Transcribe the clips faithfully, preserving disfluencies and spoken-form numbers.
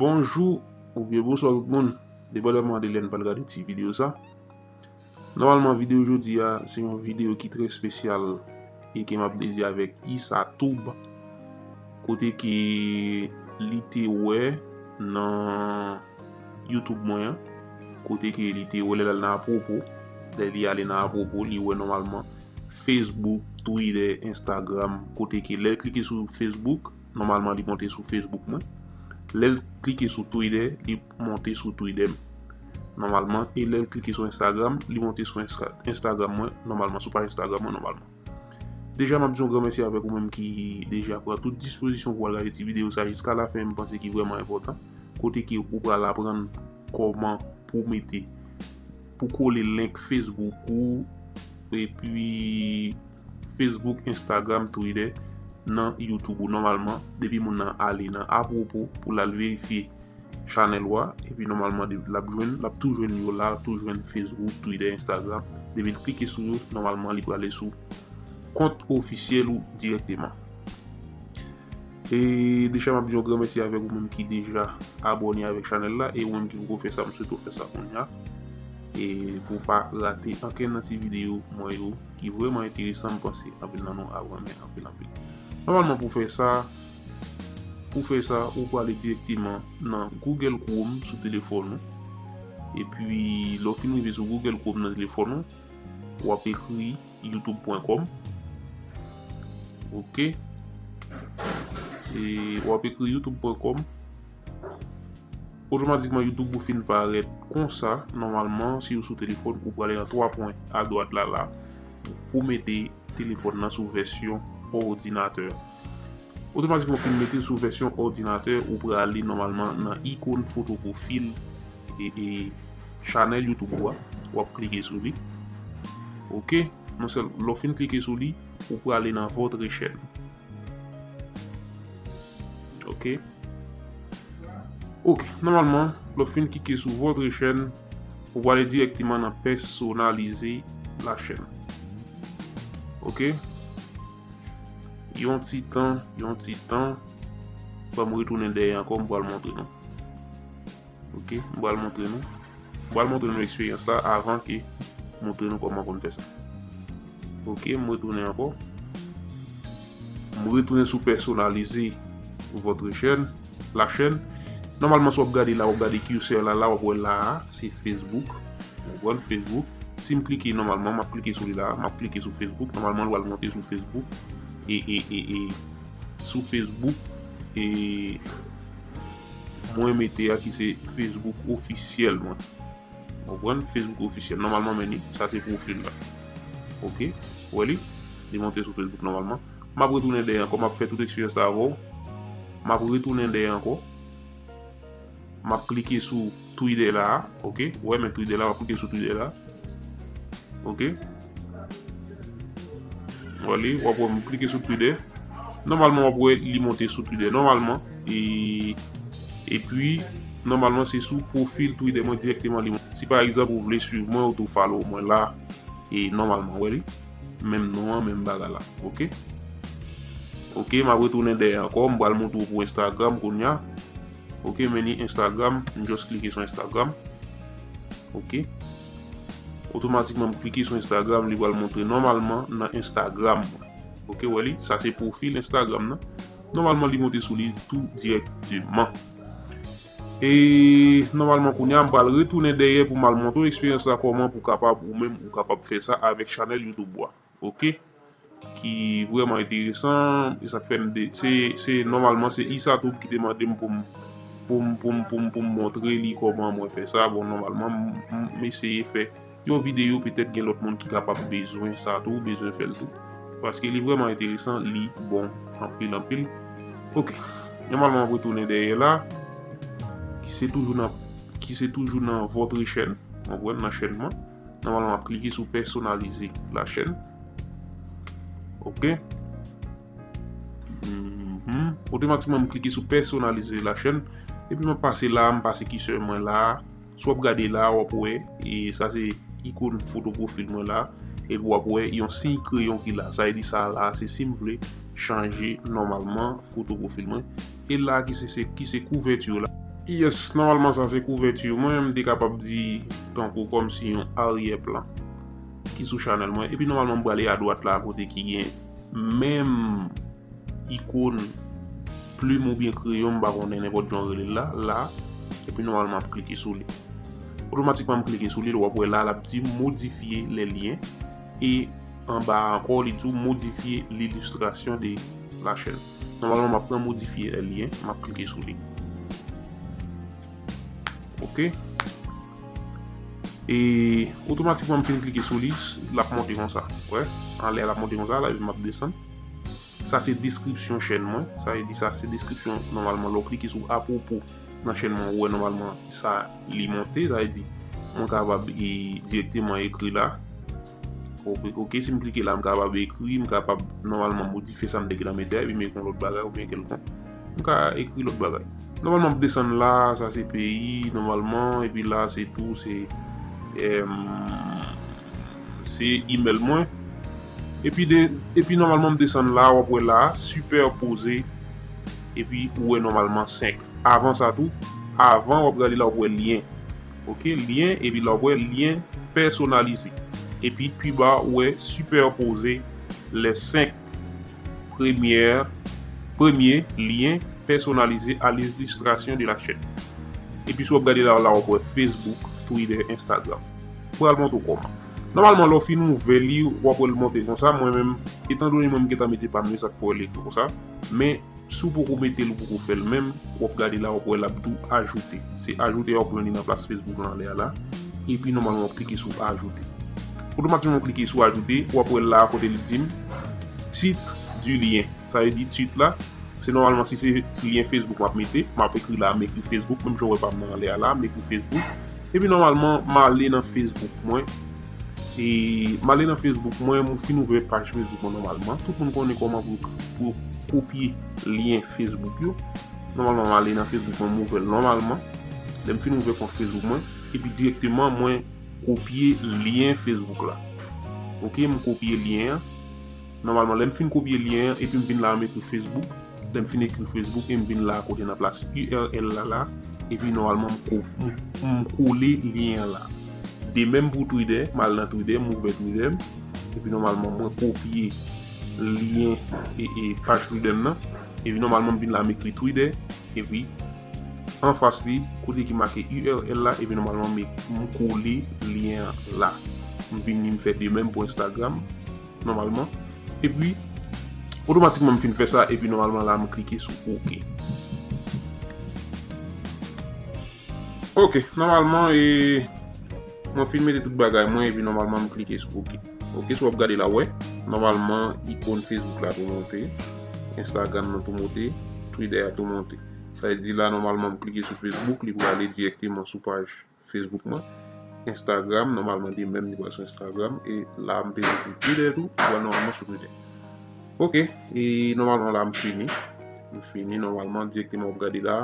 Bonjou oubyen bonswa tout moun, depandaman de lè n pral gade ti videyo sa. Nòmalman, videyo jodi a se yon videyo ki trè espesyal e ke m ap dedye avèk Isatoub, kote ke li te wè nan YouTube mwen an, kote ke li te wè lè l al nan apwopo, lè li ale nan apwopo, li wè nòmalman Facebook, Twitter, Instagram, kote ke lè l klike sou Facebook, nòmalman li monte sou Facebook mwen. Lè l klike sou Twitter, li monte sou Twitter m nòmalman. E lè l klike sou Instagram, li monte sou Insta- Instagram mwen nòmalman, sou paj Instagram mwen nòmalman. Deja, m ap di yon gran mèsi avèk ou menm ki deja pran tout dispozisyon pou al gade ti videyo sa jiska lafen, m panse ki vrèman enpòtan. Kote ke ou pral aprann kòman pou mete, pou kole link Facebook ou, epi Facebook, Instagram, Twitter nan YouTube ou. Nòmalman, depi moun nan ale nan apwopo pou l al verifye chanèl ou a, epi nòmalman de- l ap jwenn, l ap tou jwenn yo la, tou jwenn Facebook, Twitter, Instagram. Depi l klike sou yo, nòmalman li prale sou kont ofisyèl ou dirèkteman. E deja m ap di yon gran mèsi avèk ou menm ki deja abòne avèk chanèl la, e ou menm ki poko fè sa, m swete w fè sa kounye a. E pou w pa rate ankenn nan ti videyo mwen yo ki vrèman enteresan, m panse anpil nan nou ap renmen anpil anpil. Nòmalman pou fè sa, pou fè sa, ou prale dirèkteman nan Google Chrome sou telefòn ou. Epi lè w fin rive sou Google Chrome nan telefòn ou, w ap ekri youtube pwen kòm. Ok. E w ap ekri youtube pwen kòm. Otomatikman YouTube ou fin parèt konsa. Nòmalman, si ou sou telefòn, ou prale nan twa pwen adwat la la pou mete telefòn nan sou vèsyon òdinatè. Otomatikman ou fin mete sou vèsyon òdinatè, ou prale nòmalman nan ikòn foto pwofil e, e chanèl YouTube ou a. W ap klike sou li. Ok. Non sèl lè w fin klike sou li, ou prale nan votre chaîne. Ok. Ok, nòmalman, lè w fin klike sou votre chaîne, ou prale dirèkteman nan personnaliser la chaîne. Ok. Yon ti tan, yon ti tan. Ban m retounen dèyè ankò, m pral montre nou. Ok, m pral montre nou. M pral montre nou eksperyans la avan ke m montre nou kòman pou n fè sa. Ok, m retounen ankò. M retounen sou personnaliser votre chaîne, la chaîne. Nòmalman, si w ap gade la, w ap gade curseur la, la, w ap wè la a, se Facebook. Ou konprann, Facebook. Si m klike nòmalman, m ap klike sou li la, m ap klike sou Facebook. Nòmalman, l pral monte sou Facebook. E, e, e, e, sou Facebook. E mwen mete a ki se Facebook ofisyèl mwen. Ou konprann? Facebook ofisyèl. Nòmalman, men li, sa se pwofil la. Ok. Ou wè li? Li monte sou Facebook nòmalman. M ap retounen dèyè ankò, m ap fè tout eksperyans la avè w. M ap retounen dèyè ankò. M ap klike sou Twitter la a. Ok. Ou wè, men Twitter la, m ap klike sou Twitter la. Ok. Ou wè li, w ap wè m klike sou Twitter. Nòmalman, w ap wè li monte sou Twitter. Nòmalman, e, epi, nòmalman, se sou pwofil Twitter mwen dirèkteman li monte. Si pa egzanp, ou vle swiv mwen, ou tou follow mwen la, e nòmalman, w wè li. Menm non an, menm bagay la. Ok. Ok, m ap retounen dèyè ankò. M pral montre w pou Instagram kounye a. Ok, men ni Instagram. M just klike sou Instagram. Ok. Otomatikman, m klike sou Instagram, li pral montre nòmalman nan Instagram mwen. Ok, wè li, sa se pwofil Instagram nan. Nòmalman, li monte sou li tou dirèkteman. E nòmalman, kounye a, m pral retounen dèyè pou m al montre w eksperyans la, kòman pou kapab, ou menm, ou kapab fè sa avèk chanèl YouTube ou a. Ok. Ki vrèman enteresan. E sa k fè m de, se, se nòmalman se Isatoub ki te mande m pou m, pou m, pou m, pou m, pou m montre li kòman mwen fè sa. Bon, nòmalman, m, m, m eseye fè yon videyo, petèt gen lòt moun ki kapab bezwen sa tou, bezwen fè l tou. Paske li vrèman enteresan, li bon anpil, anpil. Ok. Nòmalman, m ap retounen dèyè la, ki se toujou nan, ki se toujou nan votre chaîne, w konprann, nan chèn mwen. Nòmalman, m ap klike sou personnaliser la chaîne. Ok. Mhm. Otomatikman, m klike sou personnaliser la chaîne. Epi m ap pase la, m pase curseur mwen la. Si w ap gade la, w ap wè, e sa se ikòn foto pwofil mwen la. Epi w ap wè yon siy kreyon ki la. Sa vle di sa la, se si m vle chanje nòmalman foto pwofil mwen. E la ki se, se, ki se kouvèti la. Yes, nòmalman sa se kouvèti mwen, m te kapab di tankou kòmsi yon aryè plan ki sou chanèl mwen. Epi nòmalman m prale adwat la kote ki gen menm ikòn plim oubyen kreyon, m pa konnen nenpòt jan w rele l la, la. Epi nòmalman m ap klike sou li. Otomatikman m klike sou li, w ap wè la, l ap di modifye lè lyen. E anba a ankò, li di w modifye lilistrasyon de la chèn. Nòmalman, m ap pran modifye lè lyen, m ap klike sou li. Ok. E otomatikman, m fin klike sou li, l ap monte konsa. Wè, anlè l ap monte konsa, la, epi m ap desann. Sa se deskripsyon chèn mwen. Sa vle di sa se deskripsyon, nòmalman, lè w klike sou apwopo nan chèn mwen, ou wè nòmalman sa li monte. Sa vle di, mwen kapab e, dirèkteman ekri la. Ok, ok, si m klike la, m kapab ekri, m kapab nòmalman modifye sa m te gentan mete a, epi m ekri yon lòt bagay oubyen kèlkonk. M ka ekri lòt bagay. Nòmalman, m desann la, sa se peyi, nòmalman, epi la, se tou, se, em, se email mwen. Epi, de, epi nòmalman, m desann la, w ap wè la, sipèpoze, epi ou wè nòmalman senk. Avan sa tou, avan, w ap gade la, w ap wè lyen. Ok, lyen, epi la, w ap wè lyen pèsonalize. Epi, pi ba, ou wè sipèpoze les cinq premières, premiers liens personnalisés à l'illustration de la chaîne. Epi, si w ap gade la, la, w ap wè Facebook, Twitter, Instagram. Pral montre w kòman. Nòmalman, lè w fin ouvè li, w ap wè l monte konsa. Mwen menm, etan done mwen, m gentan mete pa m yo, sa k fè w li konsa. Men, si w poko mete l, ou poko fè l menm, w ap gade la, w ap wè l ap di w ajoute. Se ajoute a w ap jwenn li nan plas Facebook lan anlè a la. Epi, nòmalman, w ap klike sou ajoute. Otomatikman, w klike sou ajoute, w ap wè la kote li di m titre du lien. Sa vle di tit la, se nòmalman si se lyen Facebook m ap mete, m ap ekri la, m ekri Facebook, menm jan w wè pa m nan anlè a la, m ekri Facebook. Epi nòmalman, m ale nan Facebook mwen. E m ale nan Facebook mwen, m fin ouvè paj Facebook mwen nòmalman. Tout moun konnen kòman pou, pou kopye lyen Facebook yo. Nòmalman, m ale nan Facebook mwen, m ouvè l nòmalman. Lè m fin ouvè kont Facebook mwen, epi dirèkteman, mwen kopye lyen Facebook la. Ok, m kopye lyen an. Nòmalman, lè m fin kopye lyen an, epi m vin la, m ekri Facebook. Lè m fin ekri Facebook, e m vin la kote nan plas U R L la la, epi nòmalman, m ko-, m, m kole lyen an la. De menm pou Twitter, m al nan Twitter, m ouvè Twitter m, epi nòmalman, mwen kopye lyen e, e paj Twitter m nan, epi nòmalman, m vin la, m ekri Twitter, epi anfas li, kote ki make U R L la, epi nòmalman, m, m kole lyen an la. M vin, m fè de menm pou Instagram, nòmalman. Epi, otomatikman, m fin fè sa, epi nòmalman, la, m klike sou OK. Ok, nòmalman, e, mwen fin mete tout bagay mwen, epi nòmalman, m klike sou OK. Ok, si w ap gade la, w wè, nòmalman, ikòn Facebook la tou monte, Instagram nan tou monte, Twitter a tou monte. Sa vle di la, nòmalman, m klike sou Facebook, li prale dirèkteman sou paj Facebook mwen. Instagram, nòmalman, li menm, li pral sou Instagram, e la, m peze sou Twitter tou, li pral nòmalman sou Twitter. Ok, e nòmalman, la, m fini. M fini, nòmalman, dirèkteman, w ap gade la,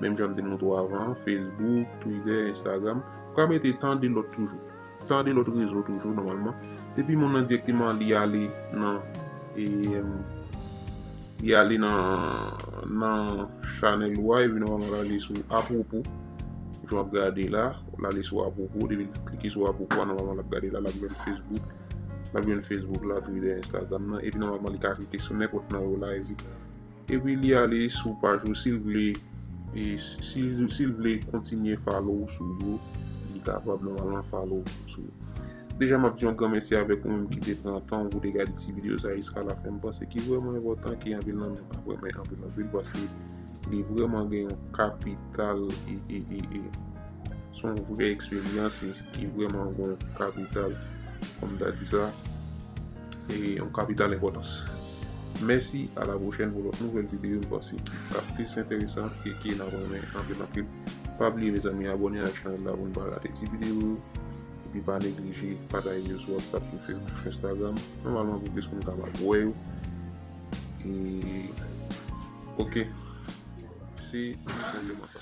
menm jan m te montre w avan, Facebook, Twitter, Instagram. Ou ka mete tan de lòt toujou. Tan de lòt rezo toujou, nòmalman. Depi moun nan dirèkteman, li ale nan, e, li ale nan, nan chanèl ou a, epi nòmalman, l ale sou apwopo. Jan w ap gade la, l ale sou apwopo, depi l klike sou apwopo a, nòmalman, l ap gade la, l ap jwenn Facebook, l ap jwenn Facebook la, Twitter, Instagram nan, epi nòmalman, li ka klike sou nenpòt nan yo la, epi Epi li ale sou paj ou, si l vle, e, si, si l vle kontinye follow w sou yo, li kapab nòmalman follow w sou yo. Deja, m ap di yon gran mèsi avèk ou menm ki te pran tan w pou te gade ti videyo sa jiska lafen. M panse ki vrèman enpòtan, ki anpil nan nou ap renmen anpil, anpil, paske li vrèman gen yon kapital e, e, e, e, se yon vrè eksperyans e ki vrèman gen yon kapital, kòm m ta di sa, e yon kapital enpòtans. Mèsi, a la pwochèn pou lòt nouvèl videyo, m panse ki ap plis enteresan e ki n ap renmen anpil, anpil. Pa bliye, mezanmi, abòne ak chanèl la pou n pa rate ti videyo yo. Epi pa neglije pataje yo sou WhatsApp, sou Facebook, sou Instagram. Nòmalman, pou plis moun kapab wè yo. E, ok. Se tou senpleman sa.